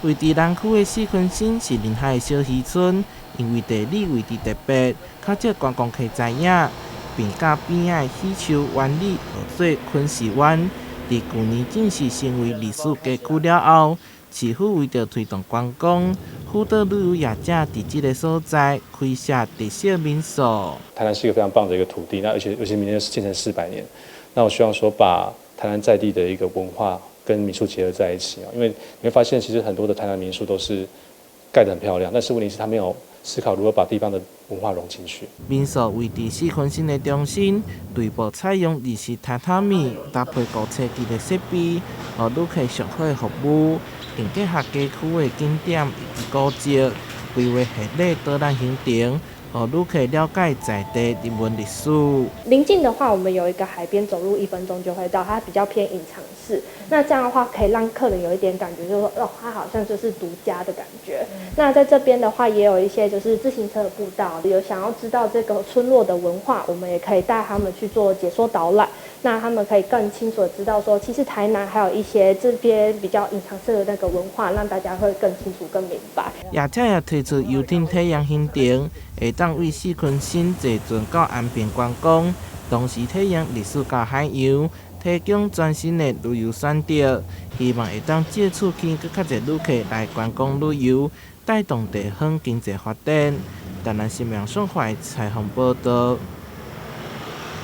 位佇南區的四坤新是臨海的小漁村，因為地理位置特別，較少觀光客知影。並佮邊仔的喜樹灣里號做昆士灣，佇舊年正式成為歷史街區了後，市府為著推動觀光，輔導旅遊業者佇這个所在開設特色民宿。台南是一個非常棒的一個土地，那而且尤其明年是建成400年，那我希望說把台南在地的一個文化跟民宿結合在一起啊，因為你會發現其實很多的台南民宿都是蓋得很漂亮，但是問題是他沒有思考如何把地方的文化融進去。民宿位佇四坤新的中心，內部採用日式榻榻米，搭配高科技的設備，予旅客上好的服務，並結合街區的景點以及古蹟，規劃系列導覽行程，予旅客了解在地人文歷史。鄰近的話，我們有一個海邊，走路1分鐘就會到，它比較偏隱藏式。那這樣的話，可以讓客人有一點感覺，就是說，哦，它好像就是獨家的感覺。那在這邊的話，也有一些就是自行車的步道，有想要知道這個村落的文化，我們也可以帶他們去做解說導覽。那他們可以更清楚的知道說，其實台南還有一些這邊比較隱藏式的那個文化，讓大家會更清楚、更明白。業者也推出遊艇體驗行程，會當為四坤新坐船到安平觀光，同時體驗歷史佮海洋，提供全新的旅遊選擇，希望會當藉此吸引閣較濟旅客來觀光旅遊，帶動地方經濟發展。台南新聞雙懷採訪報道。